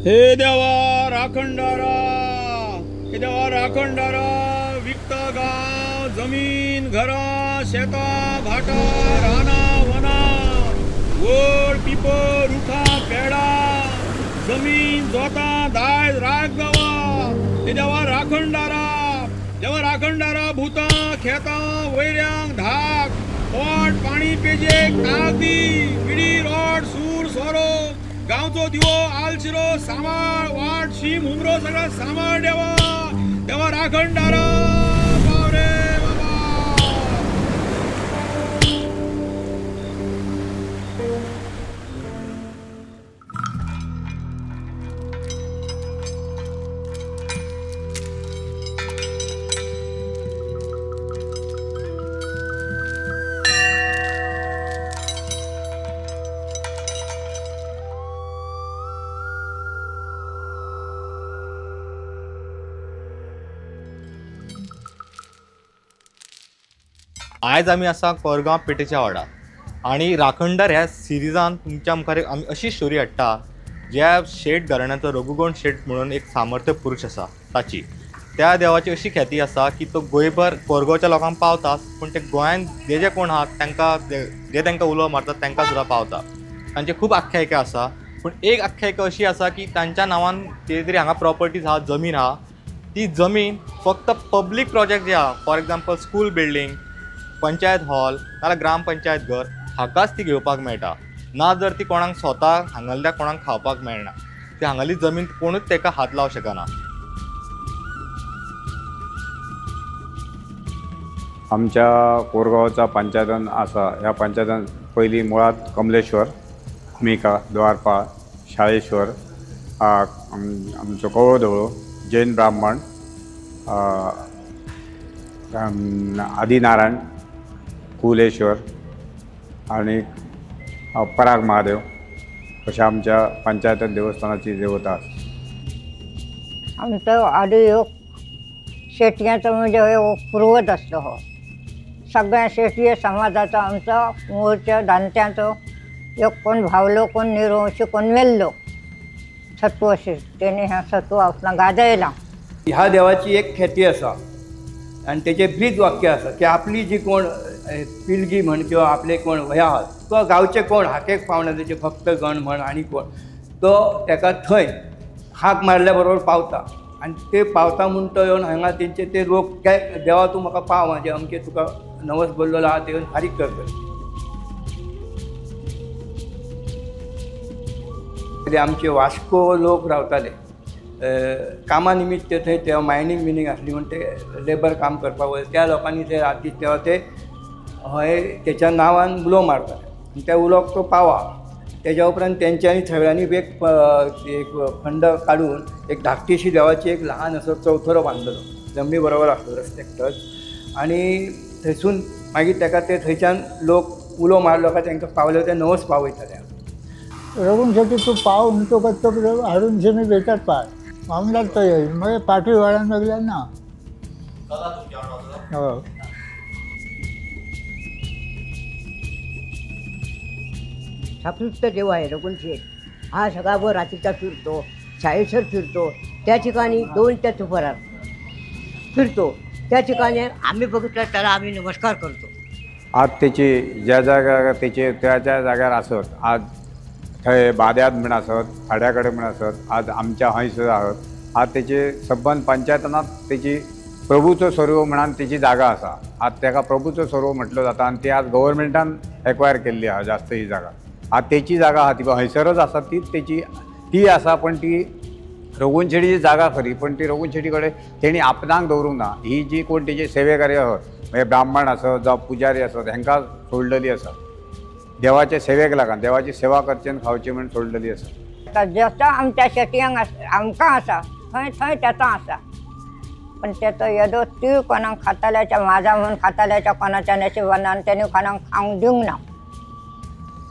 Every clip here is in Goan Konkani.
हे देवा राखणदारा, हे देवा राखणदारा, विकता गांव जमीन घरां शेतां भाटां रानां वनां वड पिपर रुखां पेडां जमीन जोतां दायज राख देवा। हे देवा राखणदारा, देवा राखणदारा, भूतां खेतां वैऱ्यांक धाक पोट पाणी पेजेक ताक दी, विडी रोड सूर सोरो गांवचो दिवो आलशिरो सांबाळ वाट शीम हुमरो सगळा सांबाळ देवा। देवा राखणदारा पाव रे बाबा। आयज आमी आसा कोरगांव पेठेच्या वाडा आनी राखणदार ह्या सिरिजान तुमच्या मुखार आमी अशी स्टोरी हाडटा ज्या शेट घराण्याचो रघुगण शेट म्हणून एक सामर्थ्य पुरुश आसा ताची त्या देवाची अशी ख्याती आसा की तो गोंयभर कोरगांवच्या लोकांक पावता, पूण ते गोंयांत जे जे कोण आहात तांकां जे तांकां उलो मारतात तांकां सुद्दां पावता। तांची खूब आख्यायिका आसा, पूण एक आख्यायिका अशी आसा की तांच्या नांवान कितें तरी हांगा प्रॉपर्टीज आहा, जमीन आहा, ती जमीन फक्त पब्लीक प्रोजेक्ट जे आहा, for example school building, panchayat hall नाल्यार ग्रामपंचायत घर, हाकाच ती घेवपाक मेळटा। ना जर ती कोणाक स्वता हांगासरल्या कोणाक खावपाक मेळना, ती हांगाली जमीन कोणूच ताका हात लावंक शकना। आमच्या कोरगांवचा पंचायतन आसा, ह्या पंचायतन पयलीं मुळांत कमलेश्वर, अमिका, द्वारपाळ, शाळेश्वर, आमचो कवळो, जैन ब्राह्मण, आदिनारायण, कुलेश्वर आणि पराग महादेव अशा आमच्या पंचायत देवस्थानाची देवता आसा। आमचो आदी ह्यो शेटयांचो म्हणजे हो पुर्वज आसलो, हो सगळ्या शेटये समाजाचो आमचो मूळच्या दांत्यांचो एक कोण भावलो कोण निरवंशी कोण मेल्लो सत्व अशें तेणी ह्या सत्व आपणाक गाजयलां। ह्या देवाची एक ख्याती आसा आनी तेचें ब्रीद वाक्य आसा की आपली जी कोण पिलगी म्हण किंवा आपले कोण हे आहात किंवा गांवचे कोण हाकेक पावना तेचे भक्तगण म्हण आनी कोण तो तेका थंय हाक मारल्या बरोबर पावता आनी ते पावता म्हूण तो येवन हांगा तेंचे ते लोक काय देवा तूं म्हाका पाव म्हाजे अमके तुका नवस बोल्लेलो आहा ते येवन फारीक करतले। आमचे वास्को लोक रावताले कामा निमित्त थंय तेव्हा मायनींग बिनींग आसली म्हण ते लेबर काम करपाक वयता त्या लोकांनी ते राती तेव्हा ते हय तेच्या नांवान उलो मारताले आनी त्या उलोक तो पावा। तेज्या उपरांत तेंच्यांनी सगळ्यांनी एक एक फंड काडून एक धाकटीशी देवाची एक ल्हान असो चौथरो बांदलेलो, जमनी बरोबर आसलो रस्त्याक टच, आनी थंयसून मागीर तेका ते थंयच्यान लोक उलो मारलो काय तांकां पावले ते नवस पावयताले। रघुन शेटी तूं पाव म्हणटकच तो हाडून मी बेतात पाय मामदार तो येईल मग पाटवी वाड्यान बघल्या ना। हो सापयुक्त देव आहे रघुन शेठ हा सगळा रात्रीचा फिरतो, शाळेसर फिरतो, त्या ठिकाणी 2 च्या फिरतो, त्या ठिकाणी आम्ही बघितलं त्याला आम्ही नमस्कार करतो। आज त्याची ज्या जाग्यार त्याचे त्या ज्या जाग्यार आसत, आज थंय बाद्यांत म्हण आसत, खाड्या कडेन म्हण आसत, आज आमच्या हय सुद्दां आसत, आज तेचे सबंद पंचायतनात तेची प्रभूचो सर्व म्हणून तेची जागा आसा। आज तेका प्रभूचो सर्व म्हटलो जाता आनी ती आज गव्हर्मेंटान एक्वायर केल्ली आहा जास्त ही जागा। आज तेची जागा आहा ती हयसरच आसा, तीच तेची ती आसा, पण ती रघुन शेटीची जागा खरी, पण ती रघुन शेटी कडेन तेणी आपणाक दवरूंक ना। ही जी कोण तेजे सेवेकारी आसत, म्हणजे ब्राह्मण आसत जावं पुजारी आसत, हेंकां सोडलेली आसा, देवाचे सेवेक लागून देवाची सेवा करची आनी खावची म्हूण सोडलेली आसा। जसो आमच्या शेटयांक आमकां आसा थंय थंय तेचो आसा, पण तेचो येदो तीळ कोणाक खाताल्याच्या माझा म्हणून खाताल्याच्या कोणाच्या नशिबान तेणी कोणाक खावंक दिवंक ना,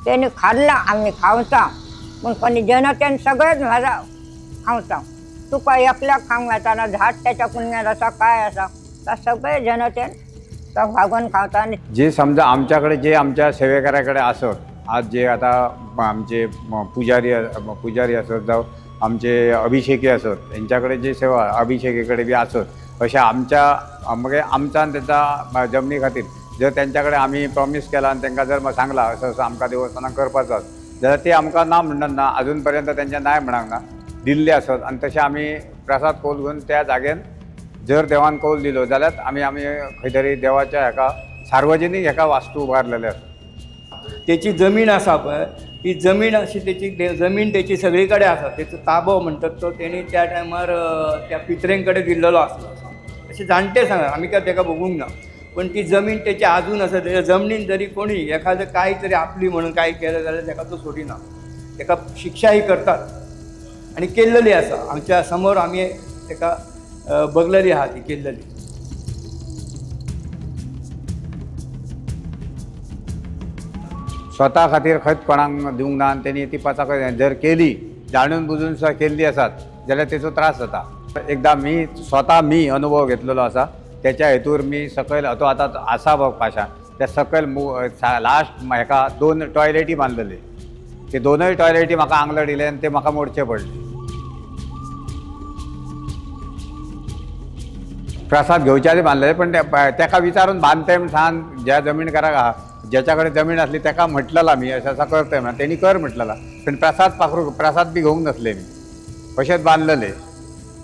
तेणी खाल्ला आमी खावचा पूण कोणी जनतेन सगळेच म्हाजा खावचा, तुका एकल्याक खावंक मेळटा झाड त्याच्या कुणग्यार आसा काय आसा ता सगळे जनतेन तो भागोवन खावता। जे समजा आमच्याकडे जे आमच्या सेवेकऱ्या कडेन आसत, आज जे आतां आमचे पुजारी पुजारी आसत जावं आमचे अभिषेकी आसत हेंच्या कडेन जी सेवा अभिषेकी कडेन बी आसत अशें आमच्या मागीर आमच्यान तेंच्या जमनी खातीर जर तेंच्या कडेन आमी प्रॉमीस केला आनी तेंकां जर सांगलां असो असो आमकां देवस्थानाक करपाचो आसा जाल्यार ते आमकां ना म्हणनात ना अजून पर्यंत तेंच्या नाय म्हणूंक ना दिल्ले आसत आनी तशें आमी प्रसाद कौल घेवन त्या जाग्यान जर देवान कौल दिलो जाल्यार आमी आमी खंय तरी देवाच्या हेका सार्वजनीक हेका वास्तू उबारलेले आसा. तेची जमीन आसा पळय ती जमीन अशी तेची जमीन तेची सगळी कडेन आसा. तेचो ताबो म्हणटात तो तेणी त्या टायमार त्या पित्रें कडेन दिल्लेलो आसलो अशें जाणटे सांगतात. आमी काय तेका बघूंक ना पण ती जमीन तेची आजून आसा. तेच्या जमनीन जरी कोणी एखादें काय तरी आपली म्हणून काय केलें जाल्यार तेका तो सोडिना, तेका शिक्षाही करतात आनी केल्लेली आसा. आमच्या समोर आमी तेका बगलेली आहा ती केल्लेली. स्वता खातीर खंयच कोणाक दिवंक ना आनी तेणी ती पाचाक जर केली जाणून बुजून सुद्दां केल्ली आसात जाल्यार तेचो त्रास जाता. एकदां मी स्वता मी अनुभव घेतलेलो आसा तेच्या हेतूर मी सकयल तो आतां आसा बघ पाशान त्या सकयल लास्ट हेका 2 टॉयलेटी बांदलेली ते 2 टॉयलेटी म्हाका आंगलट येयले आनी ते म्हाका मोडचे पडले. प्रसाद घेवच्या आदी बांदलेले पण तेका विचारून बांदते म्हण सांग ज्या जमीनकाराक आहा ज्याच्या कडेन जमीन आसली तेका म्हटलेला मी अशें असं करतय म्हणून तेणी कर म्हटलेला पण प्रसाद पाखरू प्रसाद बी घेवंक नासले मी अशेंच बांदलेले.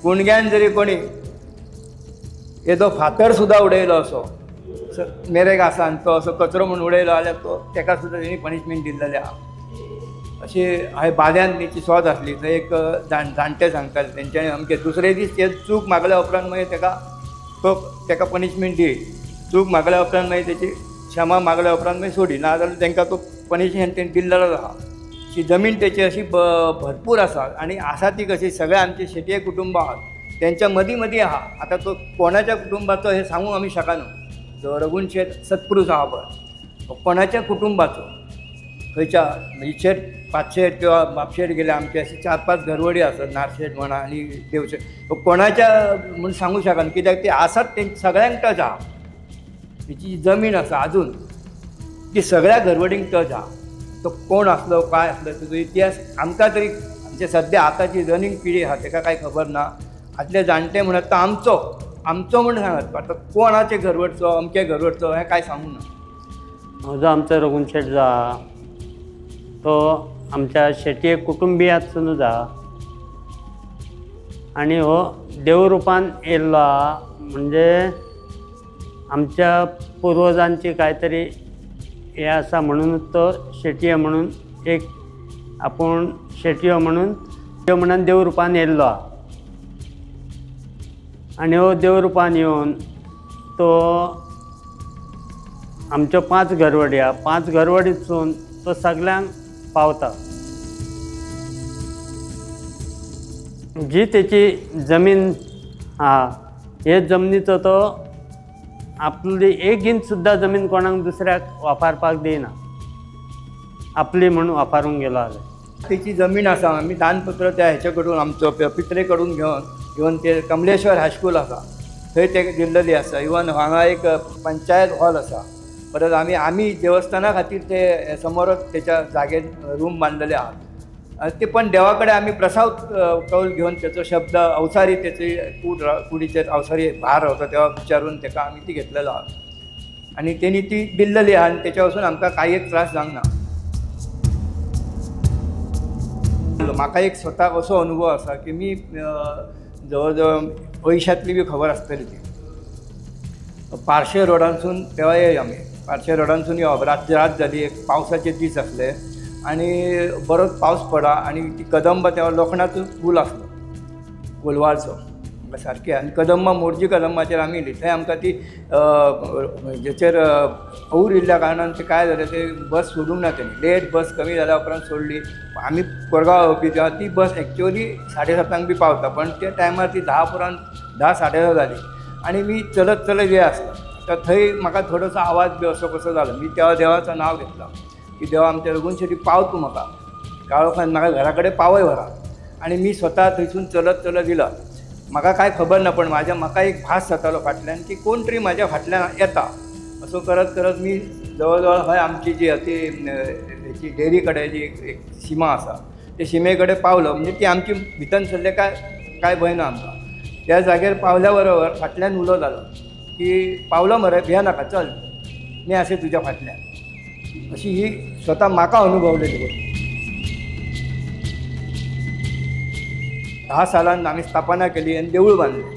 कुणग्यान जरी कोणी येदो फातर सुद्दां उडयलो असो मेरेक आसा आनी तो असो कचरो म्हूण उडयलो जाल्यार तो तेका सुद्दां तेणी पनिशमेंट दिल्लेले आहा. अशी हांवें बाद्यान तेची सोद आसली थंय एक जाणटे सांगताले तेंच्यांनी अमके दुसरे दीस ते चूक मागल्या उपरांत मागीर तेका तो तेका पनिशमेंट दी. चूक मागल्या उपरांत मागीर तेची क्षमा मागल्या उपरांत मागीर सोडी ना जाल्यार तेंकां तो पनिशमेंट तेणी दिल्लेलो आहा. अशी जमीन तेची अशी भरपूर आसा आनी आसा ती कशी सगळे आमचे शेतये कुटुंबां आहात तेंच्या मदीं मदीं आहा. आतां तो कोणाच्या कुटुंबाचो हें सांगूंक आमी शकना. जो रघुन शेट सत्पुरूस आहा पळय कोणाच्या कुटुंबाचो खंयच्या शेट पांचशेट किंवा बापशेट गेले आमचे अशे 4-5 घरवडी आसात नारशेट म्हणा आनी देवशेट कोणाच्या म्हूण सांगूंक शकना कित्याक ते आसात तेंच्या सगळ्यांक टच आहा. तेची जमीन आसा आजून ती सगळ्या घरवडींक टच आहा. तो कोण आसलो काय आसलो तेजो इतिहास आमकां तरी आमचे सद्या आतांची रनींग पिढी आहा तेका कांय खबर ना. आदले जाणटे म्हणत तो आमचो आमचो म्हण सांगत आतां कोणाचे घरवडचो अमके घरवडचो हें कांय सांगूंक ना. जो आमचो रघुन शेट जो आहा तो आमच्या शेटये कुटुंबियांतसून आहा आनी हो देवरुपान येयल्लो आहा. म्हणजे आमच्या पुर्वजांची काय तरी हें आसा म्हणूनच तो शेटये म्हणून एक आपूण शेटयो म्हणून देव म्हणून देवरुपान येयल्लो आहा. आनी हो देवरुपान येवन तो आमच्यो 5 घरवडी आहा 5 घरवडीतसून तो सगळ्यांक पावता. जी तेची जमीन आहा हे जमनीचो तो आपली 1 इंच सुद्दां जमीन कोणाक दुसऱ्याक वापरपाक दिना, आपली म्हूण वापरूंक गेलो जाल्यार. तेची जमीन आसा आमी दानपत्र त्या हेचे कडून आमचो पित्रे कडून घेवन इवन ते कमलेश्वर हायस्कूल आसा थंय ते दिल्लेली आसा. इवन हांगा एक पंचायत हॉल आसा परत आमी आमी देवस्थाना खातीर ते समोरच तेच्या जागेर रूम बांदलेले आहात ते पण देवा कडेन आमी प्रसाद कौल घेवन तेचो शब्द अवसारी तेची कूड कुडीचेर अवसारी भार रावता तेवा विचारून तेका आमी ती घेतलेलो आहा आनी तेणी ती दिल्लेली आहा आनी तेच्या वचून आमकां कांय एक त्रास जावंक ना. म्हाका एक स्वताक असो अनुभव आसा की मी जवळ जवळ अंयशांतली बी खबर आसतली ती पार्शे रोडांसून तेवा येय आमी पार्शे रोडांसून येवप रात रात जाली एक पावसाचे दीस आसले आनी बरोच पावस पडा आनी ती कदंबा तेवा लोखणाचो पूल आसलो कोलवाळचो सारकें आनी कदंबा मोरजी कदंबाचेर आमी येयली थंय आमकां ती जेचेर our येयल्ल्या कारणान तें काय जालें ते बस सोडूंक ना तेणी लेट बस कमी जाल्या उपरांत सोडली. आमी कोरगांव येवपी तेन्ना ती बस एक्चुअली 7:30 बी पावता पण त्या टायमार ती 10 उपरांत 10, 10:30 जाली आनी मी चलत चलत ये आसलो. आतां थंय म्हाका थोडोसो आवाज बी असो कसो जालो मी तेवा देवाचो नांव घेतलां की देवा आमच्या रघुन शेटी पाव तूं म्हाका काळोखान म्हाका घरा कडेन पावय व्हरा आनी मी स्वता थंयसून चलत चलत येयलो. म्हाका कांय खबर ना पण म्हाज्या म्हाका एक भास जातालो फाटल्यान की कोण तरी म्हाज्या फाटल्यान येता असो करत करत मी जवळ जवळ हय आमची जी आसा ती हेची डेअरी कडेन जी एक सीमा आसा ते शिमे कडेन पावलो म्हणजे ती आमची भितर सरले काय काय भंय ना आमकां. त्या जाग्यार पावल्या बरोबर फाटल्यान उलो जालो की पावलो मरे भिया नाका चल मी आसा तुज्या फाटल्यान. अशी ही स्वता म्हाका अनुभवलेली गोष्ट. 10 सालान आमी स्थापना केली आनी देवूळ बांदलें.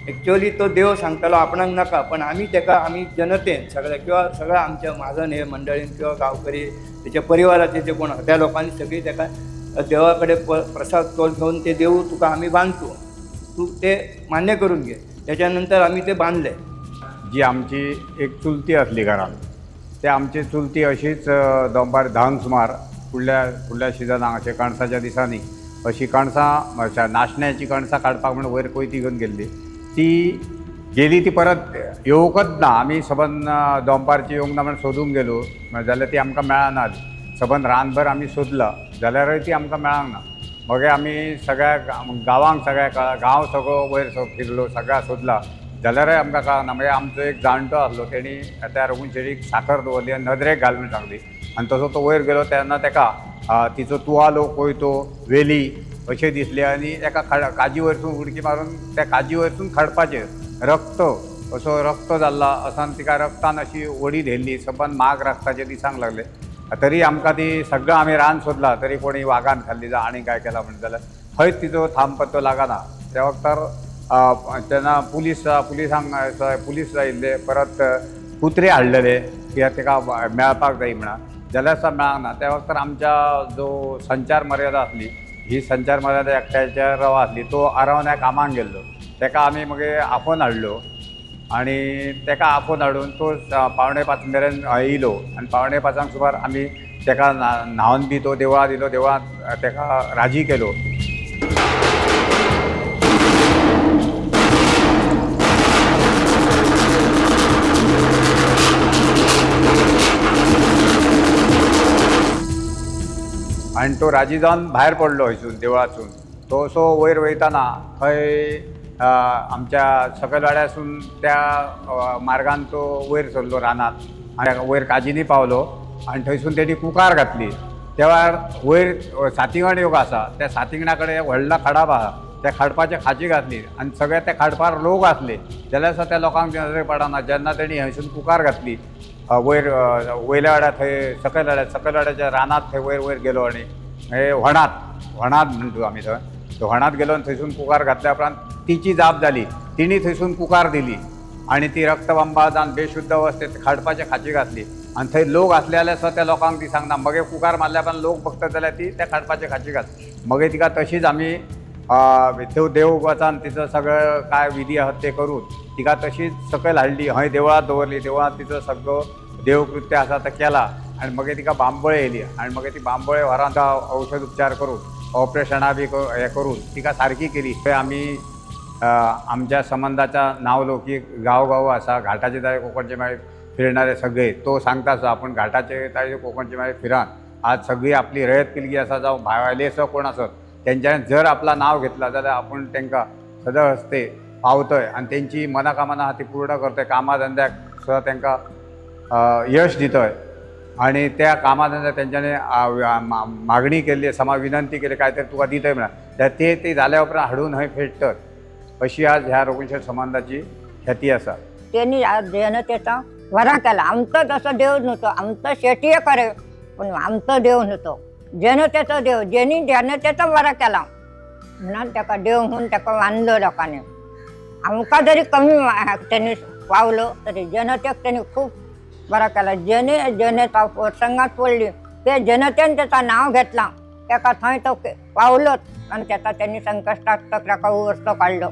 एक्चुअली तो देव सांगतालो आपणाक नाका, पण आमी तेका आमी जनतेन सगळ्या किंवा सगळ्या आमच्या म्हाजन हे मंडळीन किंवा गांवकरी तेच्या परिवाराचे जे कोण आसा त्या लोकांनी सगळी तेका देवा कडेन प्रसाद तोल घेवन ते देवूळ तुका आमी बांदतो, तूं ते मान्य करून घे. त्याच्या नंतर आमी ते बांदले. जी आमची एक चुलती आसली घरान, ते आमची चुलती अशीच दोंपार 10 सुमार फुडल्या फुडल्या सिजनाक अशें कणसाच्या दिसांनी अशी कणसां नाशण्याची कणसां काडपाक म्हण वयर कोयती घेवन गेल्ली. ती गेली ती परत येवकच ना. आमी सबंद दोंपारची येवंक ना म्हण सोदूंक गेलो जाल्यार ती आमकां मेळना. सबंद रानभर आमी सोदला जाल्यारय ती आमकां मेळांक ना. मगीर आमी सगळ्या गांवांक सगळ्या गांव सगळो वयर फिरलो सगळ्या सोदला जाल्यारय आमकां कळना. मागीर आमचो एक जाणटो आसलो तेणी त्या रघून शेटीक साखर दवरली आनी नदरेक घाल म्हूण सांगली आनी तसो तो वयर गेलो तेन्ना तेका तिचो तुवालो कोयतो वेली अशें दिसलें आनी एका काजी वयरसून उडकी मारून त्या काजी वयरसून खडपाचेर रक्त असो रक्त जाल्ला असान तिका रक्तान अशी वडी धेल्ली. सबंद माग रक्ताचे दिसांक लागले. तरी आमकां ती सगळं आमी रान सोदला तरी कोणी वागान खाल्ली जावं आनी काय केलां म्हणटा जाल्यार खंयच तिचो थांबपत्तो लागना. त्या वखतार तेन्ना पुलिसांक पुलीस आयिल्ले, परत कुत्रे हाडलेले कित्याक तेका मेळपाक जाय म्हणा, जाल्यार सुद्दां मेळांक ना. त्या वखतार आमच्या जो संचार मर्यादा आसली ही संचार मर्यादा एकट्याच्या रवा आसली, तो आरावन ह्या कामाक गेल्लो. तेका आमी मागीर आफोवन हाडलो आनी तेका आफोवन हाडून तो 4:45 मेरेन येयलो आनी 4:45 सुमार आमी तेका न्हावन बी तो देवळांत येयलो. देवळांत तेका राजी केलो. आनी तो राजी जावन भायर पडलो हयसून देवळांतसून. तो असो वयर वयताना थंय आमच्या सकयल वाड्यासून त्या मार्गान तो वयर सरलो रानांत आनी वयर काजींनी पावलो आनी थंयसून तेणी कुकार घातली. त्या वेळार वयर सातिंगण योग आसा त्या सातिंगणा कडेन व्हडला खडाप आसा, त्या खाडपाचे खाची घातली आनी सगळे त्या खाडपार लोक आसले जाल्यार सुद्दां त्या लोकांक नदरेक पडना. जेन्ना तेणी हयसून कुकार घातली वयर वयल्या वाड्यार थंय सकयल वाड्यार सकयल वाड्याच्या रानांत थंय वयर वयर गेलो आनी व्हणात व्हणात म्हणटा आमी थंय व्हणात गेलो आनी थंयसून कुकार घातल्या उपरांत तिची जाप जाली. तिणी थंयसून कुकार दिली आनी ती रक्तबंबाळ जावन बेशुद्ध अवस्थेत खाडपाचे खाची घातली आनी थंय लोक आसले जाल्यार सुद्दां त्या लोकांक ती सांगना. मगीर कुकार मारल्या उपरांत लोक बघतात जाल्यार ती त्या खाडपाचे खाची घातली. मगीर तिका तशीच आमी त्यो देव वचान तिचो सगळं काय विधी आसात ते करून तिका तशीच सकयल हाडली, हय देवळांत दवरली. देवळांत तिचो सगळो देवकृत्य आसा तो केला आनी मागीर तिका बांबोळे येयली आनी मागीर ती बांबोळे व्हरान औषध उपचार करून ऑपरेशनां बी हें करून तिका सारकी केली. थंय आमी आमच्या संबंदाच्या नांव लौकीक गांव गांव आसा घाटाचे ताळे कोंकणचे मागीर फिरणारे सगळे तो सांगता सुद्दां आपूण घाटाचे ताळे कोंकणचे मागीर फिरान आज सगळी आपली रयत पिलगी आसा जावं भायले सुद्दां कोण आसत तेंच्यांनी जर आपला नांव घेतला जाल्यार आपूण तेंकां सदां हस्ते पावतय आनी तेंची मनाकामना आहा ती पूर्ण करतय. कामा धंद्याक सुद्दां तेंकां यश दितय आनी त्या कामा धंद्याक तेंच्यांनी मागणी केल्ली समा विनंती केली काय तरी तुका दितय म्हणा ते ते जाल्या उपरांत हाडून हय फेडटत. अशी आज ह्या रघुशेठ समाजाची ख्याती आसा. तेणी आज जनतेचा वरा केला. आमचो तसो देव नव्हतो, आमचो शेटीय करे पण आमचो देव नव्हतो, जनतेचो देव. जेनी जनतेचो बरा केला म्हणून ताका देव म्हणून ताका मानलो लोकांनी. आमकां जरी कमी तेणी पावलो तरी जनतेक तेणी खूब बरा केला. जेने जनता प्रसंगात पडली ते जनतेन तेचा नांव घेतला ताका थंय तो पावलोच आनी तेका तेणी संकश्टात ताका वरतो काडलो.